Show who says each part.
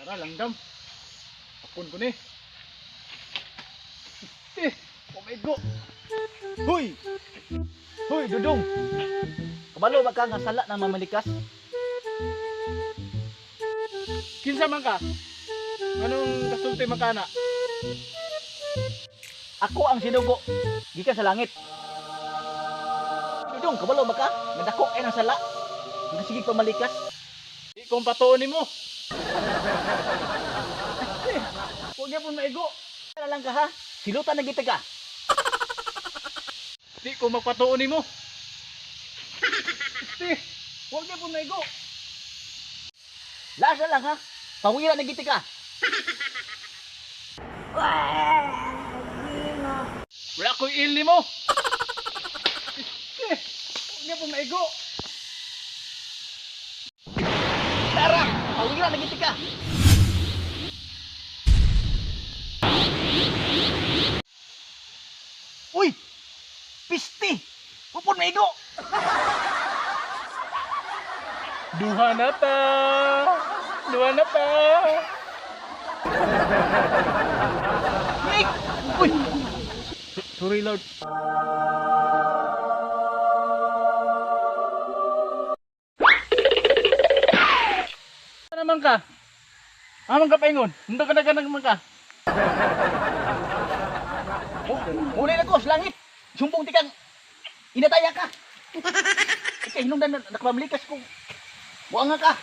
Speaker 1: Tara, langgam. Apon ko ni. Eh, oh my God.
Speaker 2: Huy! Huy, Dudong! Kabalo ba ka nga sala na mamalikas?
Speaker 1: Kinsa man ka? Anong kasulti man ka na?
Speaker 2: Ako ang sinugo gikan sa langit. Dudong, kabalo ba ka? Nga dako kay ng sala. Nga sige pamalikas.
Speaker 1: Di kong patuon nimo. Eh, huwag niya pong maigo.
Speaker 2: Wala lang ka ha. Silutan na kita ka.
Speaker 1: Di ko magpatuon nimo. Eh, huwag niya pong maigo.
Speaker 2: Lasa lang ha. Pawira na kita ka.
Speaker 1: Wala ko'y il nimo. Eh, huwag niya pong maigo.
Speaker 2: Tara! Pawira na kita ka. Uy! Pisti! Pupon maigo!
Speaker 1: Duha na ta. Duha na ta.
Speaker 2: Nick! Uy!
Speaker 1: Sorry, Lord. Ano naman ka? Amang ka paingon? Hindi ka na naman ka.
Speaker 2: Huli na ko sa langit. Sumbong tikang inataya ka. Ikay hinungdan na nakapamlikas ko. Buang nga ka.